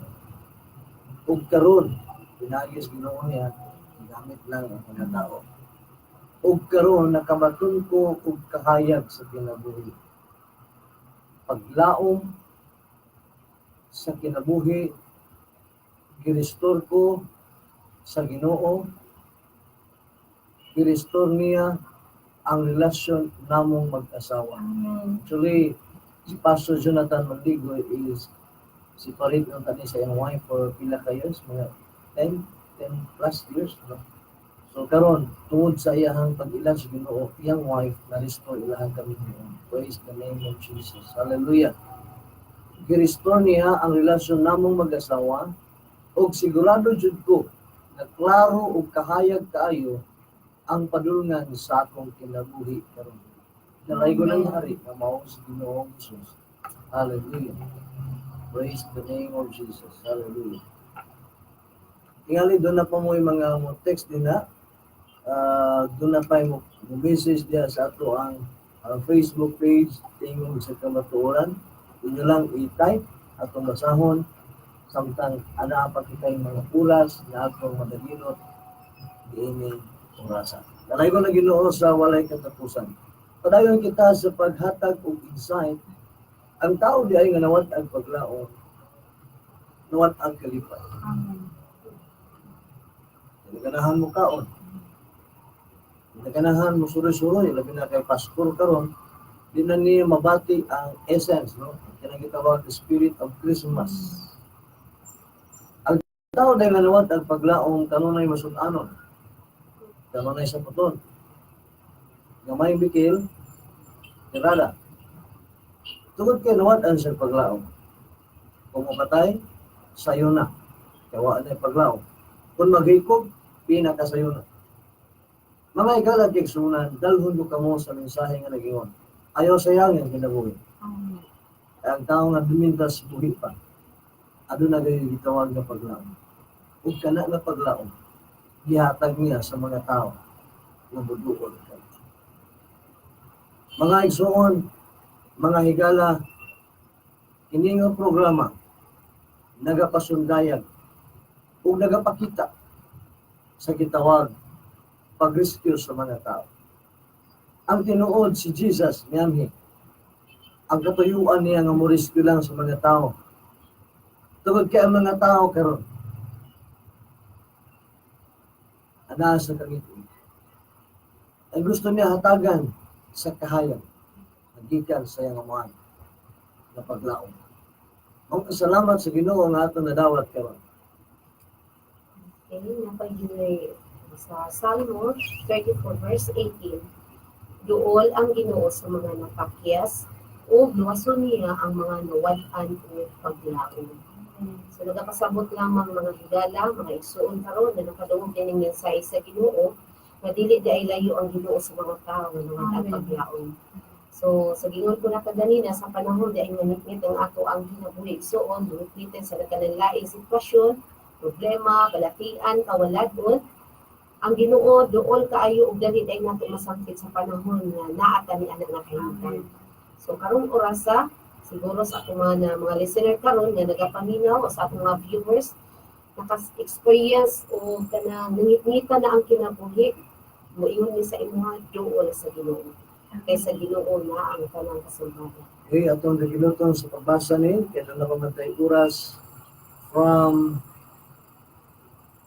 Ug karon pinaagi sa Ginoo niya gamit lang ang mga tao. Ug karon nakamaton ko og kahayag sa kinabuhi. Paglaom sa kinabuhi, girestore ko sa Ginoo, girestore niya ang relasyon namong mag-asawa. Amen. Actually, si Pastor Jonathan Manligoy is separate ng tani sa iyang wife for pila ka years, mga 10 plus years. No? So karon tungod sa iyahang pag-ila sa Ginoo, iyang wife na-restore ilahang kaminyuon. Praise the name of Jesus. Hallelujah. Gi-restore niya ang relasyon namong mag-asawa ug sigurado jud ko na klaro ug kahayag kaayo ang padulngan sa akong kinabuhi karon. Nalay ko ng hari nga mao si Ginoong Jesus. Hallelujah. Praise the name of Jesus. Hallelujah. Tingali doon na pa mo yung mga mo text din na. Doon na pa yung mo message diya sa ato ang Facebook page Tingog sa Kamatuoran. Inyo lang i-type atong basahon Samtang ana pa kitay mga oras nga atong madaginot diini orasa. Dalaygon ang Ginoo sa walay katapusan. Padayon kita sa paghatag og insight. Ang tao diay nga nawad ang paglaom, nawad ang kalipay. Amen. Dili ganahan mo kaon. Dili ganahan mo suroy-suroy, labi na kay Pasko karon, di na niya mabati ang essence, no? Kanang gitawag the spirit of Christmas. Ang tao diay nga nawad ang paglaom kanunay masud-anon. Kanunay sa puton. Gamay bikil, tirada. Tungod kay nawad-an siya paglaom. Kung mapatay, sayo na. Kay wa na paglaom. Kung maghikog, pinakasayo na. Mga higala ug igsuonan, dalhon ko kamo sa mensahe nga nagingon: "Ayaw sayang ang kinabuhi." Amen. Ang tao nga dumintas buhi pa, aduna gayud gitawag nga paglaom. Ug kana nga paglaom, gihatag niya sa mga tao nga muduol kay. Mga igsuon, mga higala, kini nga programa nagapasundayag ug nagapakita sa gitawag pag-rescue sa mga tao. Ang tinuod, si Jesus mianhi. Ang katuyuan niya nga mo-rescue lang sa mga tao. Tungod kay ang mga tao karon ana sa kangiti. Ang gusto niya hatagan sa kahayag gikan sa iyang amahan na paglaom. Ang salamat sa Ginoo nga atong nadawat karon. Okay, napay sa Salmo 34 verse 18, "Duol ang Ginoo sa mga napakyas ug luwason niya ang mga nawad-an og paglaom." So nagapasabot lamang, mga higala, mga igsuon karon na nakadungog dining mensahe sa Ginoo nga dili diay layo ang Ginoo sa mga tao nga nawad-an Amen. Paglaom. So sa gingon ko na kaganina, sa panahon diay nga ngitngit ang ato ang kinabuhi, igsuon, ngitngitin sa nagkalanlaing sitwasyon, problema, balatian, kawaladon, ang Ginoo duol kaayo ug dali diay nato masangkit sa panahon nga naa ta ni ana nga kahimtang. So karong orasa, siguro sa atong mga listener karon nga nagapaminaw o sa atong mga viewers naka-experience o kanang nangitngita na ang kinabuhi, moingon ni sa imuha, duol sa Ginoo. Kay sa Ginoo na ang tanang kasumbaran. Okay, atong gagiloton sa pagbasa ni, kaya na pamatay oras, from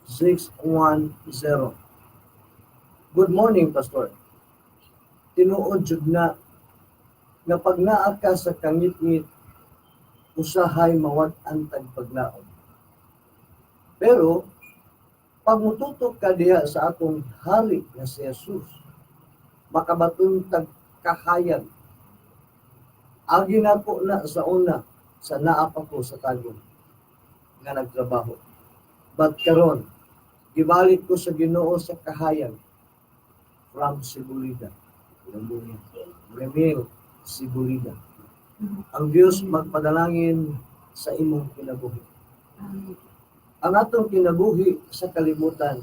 610. "Good morning, Pastor. Tinuod jud na nga pag naa ka sa kangitngit, usahay mawad-an tag paglaom. Pero pag mututok ka diha sa atong hari nga si Jesus, makabaton tag kahayag. Agi nako na sa una sa naa pa ko sa Tagum nga nagtrabaho. But karon gibalik ko sa Ginoo sa kahayag, from Sibulida." Hallelujah. Remil Sibulida. Ang Diyos magpadalangin sa imong kinabuhi. Ang atong kinabuhi sa kalibutan,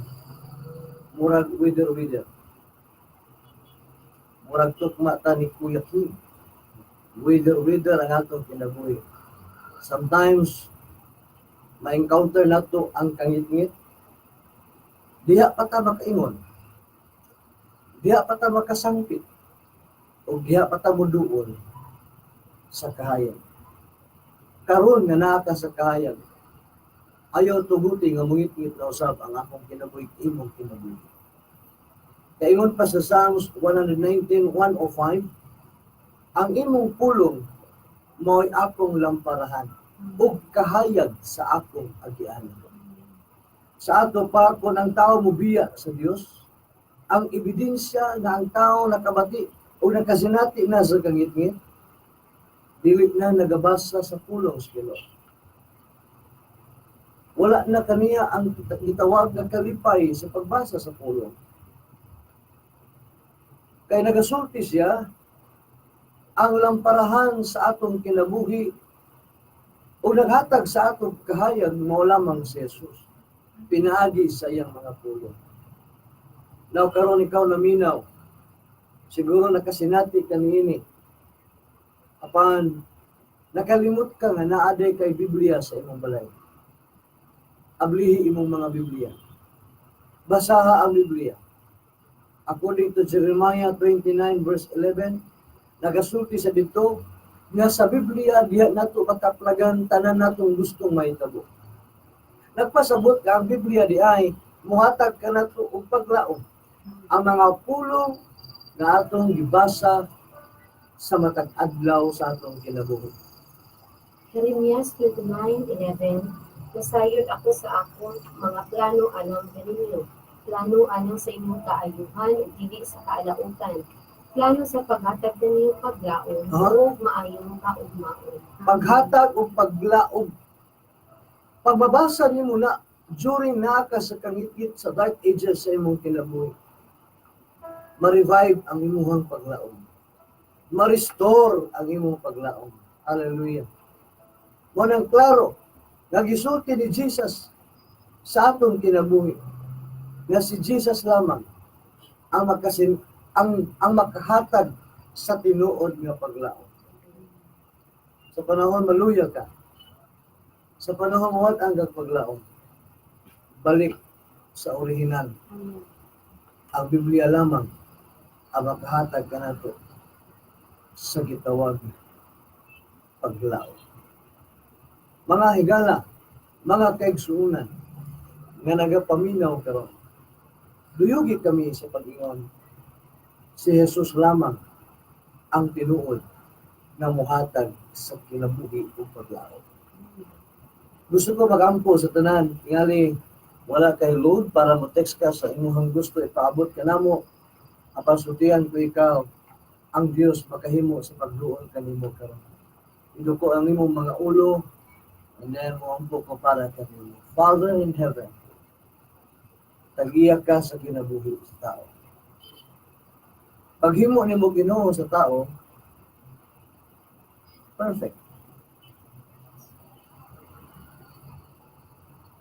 murag weather weather. Murag tukma ta ni Kuya Kim. Weather weather ang atong kinabuhi. Sometimes, ma-encounter nato ang kangitngit. Diha pa ta makaingon. Diha pa ta makasangpit. O diha pa ta moduol sa kahayag. Karon nga naa ka sa kahayag, ayaw tuguti nga mungitngit na usab ang akong kinabuhi, imong kinabuhi. Kaingon pa sa Psalms 119:105, "Ang imong pulong mao'y akong lamparahan ug kahayag sa akong agianan." Sa ato pa, kung ang tao mobiya sa Dios, ang ebidensya nga ang tao nakabati o nakasinati na sa kangitngit, dili na nagabasa sa pulong sa Ginoo. Wala na kaniya ang gitawag nga kalipay sa pagbasa sa pulong. Kay nagasulti siya, ang lamparahan sa atong kinabuhi o naghatag sa atong kahayag mao lamang si Jesus. Pinaagi sa iyang mga pulong. Now karon ikaw naminaw, siguro nakasinati ka niini. Apan nakalimot ka nga naa diay kay Biblia sa imong balay. Ablihi imong mga Biblia. Basaha ang Biblia. According to Jeremiah 29 verse 11, nagasulti sa dito nga sa Biblia diha nato makaplagan tanan natong gustong mahitabo. Nagpasabot ka ang Biblia di ay muhatag kanato og paglaom. Ang mga pulong nga atong gibasa sa matag adlaw sa atong kinabuhi. Jeremias 29:11. Nasayod ako sa akong mga plano alang kaninyo. Plano alang sa inyong kaayuhan ug dili sa kaalautan. Plano sa paghatag ninyo paglaom ug maayong kaugmaon. Paghatag o paglaom. Pagbabasa nimo na during naa ka sa kangitngit sa dark ages sa imong kinabuhi, ma-revive ang imuhang paglaom. Ma-restore ang imong paglaom. Hallelujah. Mao nang klaro, nga gisulti ni Jesus sa atong kinabuhi nga si Jesus lamang ang makahatag sa tinuod nga paglaom. Sa panahon maluya ka, sa panahon mawad-an kag paglaom, balik sa orihinal. Amen. Ang Biblia lamang ang makahatag kanato sa gitawag paglaom. Mga higala, mga kaigsuunan nga nagapaminaw karon, duyugi kami sa pag-ingon, si Jesus lamang ang tinuod na muhatag sa kinabuhi ug paglaom. Gusto ko magampo sa tanan, tingali wala kay load para mo text ka sa imong gusto ipaabot ka namo. Apan sultihan ko ikaw, ang Dios makahimo sa pagduol kanimo karon. Iduko ang imong mga ulo and then moampo ko para kanimo. Father in heaven, tag-iya ka sa kinabuhi sa tao. Paghimo nimo, Ginoo, sa tao, perfect.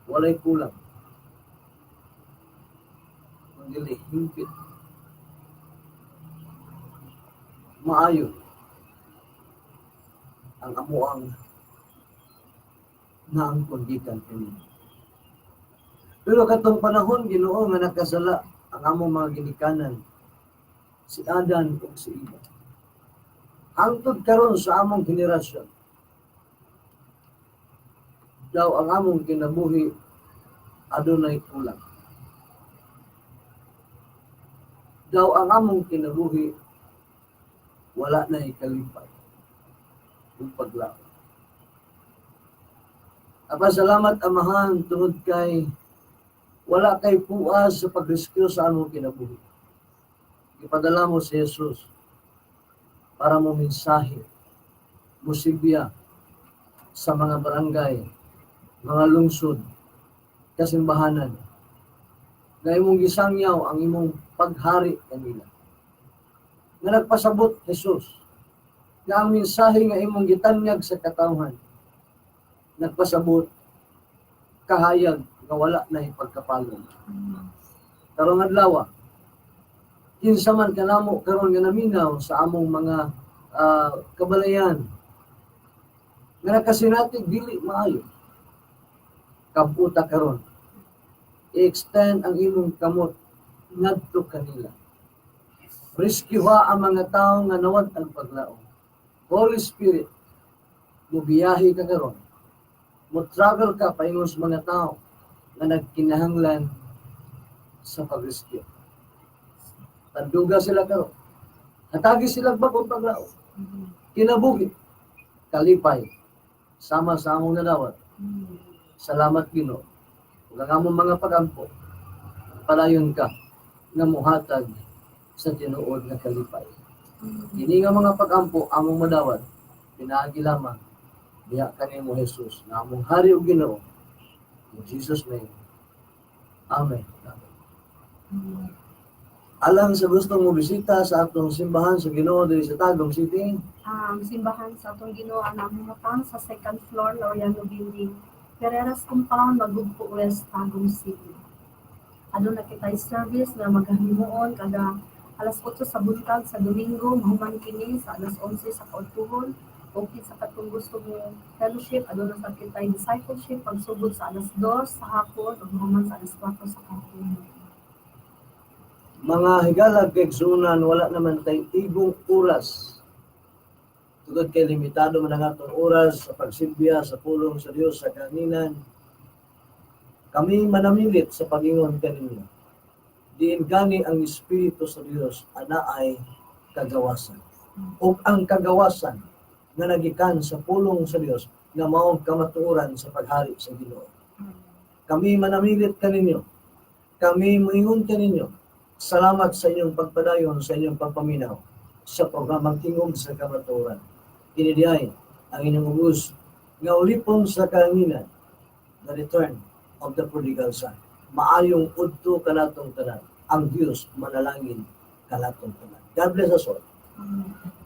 Walay kulang. Kundi hingpit. Maayo ang amuang naangkon gikan kanimo. Pero katong panahon, Ginoo, nga nakasala ang among mga ginikanan, si Adan ug si Eva, hangtod karon sa among henerasyon, daw ang among kinabuhi adunay kulang. Daw ang among kinabuhi wala na kalipay ug paglaom. Apan salamat, Amahan, tungod kay wala kay puas sa pag-rescue sa among kinabuhi. Ipadala mo si Jesus para mo mensahe, musibya sa mga barangay, mga lungsod, kasimbahanan, na imong gisangyaw ang imong paghari kanila. Nga nagpasabot, Jesus, nga ang mensahe nga imong gitanyag sa katawhan, nagpasabot, kahayag nga wala na ipagkapalong. Karong adlaw, kinsa man kanamo karon nga naminaw sa among mga kabalayan nga nakasinati dili maayo, kabuta karon, i-extend ang imong kamot ngadto kanila. Rescue ang mga tao nga nawad ang paglaom. Holy Spirit, mubiyahe ka karon, mo travel ka paingon sa mga tao nga nagkinahanglan sa pag-rescue. Tanduga sila karon. Hatagi sila bag-ong paglaom. Kinabuhi, kalipay, sama sa among nadawat. Salamat, Ginoo. Ug ang among mga pagampo, padayon ka nga muhatag sa tinuod nga kalipay. Kini nga mga pagampo among madawat pinaagi lamang diha kanimo, Jesus, nga among hari ug Ginoo. In Jesus' name. Amen. Amen. Alang sa gustong mo bisita sa atong simbahan sa Ginoo diri sa Tagum City, Ang simbahan sa atong Ginoo ang namumutang sa second floor, Laureano Building, Ferreras Compound, Magugpo West, Tagum City. Aduna kitay service nga magahimuon kada alas 8 sa buntag sa Domingo, mahuman kini sa alas 11 sa kaudtuhon. O kinsa katong gusto mo fellowship, aduna sa kitay discipleship pagsugod sa alas 2 sa hapon ug human sa alas 4 sa hapon. Mga higalag kaigsuonan, wala naman tay igong oras. Tungod kay limitado man ang atong oras sa pagsilbiya sa pulong sa Dios sa kahanginan, kami manamilit sa pagingon kaninyo. Diin gani ang Espiritu sa Dios, anaay kagawasan. Ug ang kagawasan nga nagikan sa pulong sa Dios nga maong kamatuoran sa paghari sa Ginoo. Kami manamilit kaninyo. Kami moingon kaninyo. Salamat sa inyong pagpadayon, sa inyong pagpaminaw sa programang Tingog sa Kamatuoran. Kini diay ang inyong ubos nga ulipon sa kahanginan, the return of the prodigal son. Maayong udto kanatong tanan. Ang Dios manalangin kanatong tanan. God bless us all. Amen.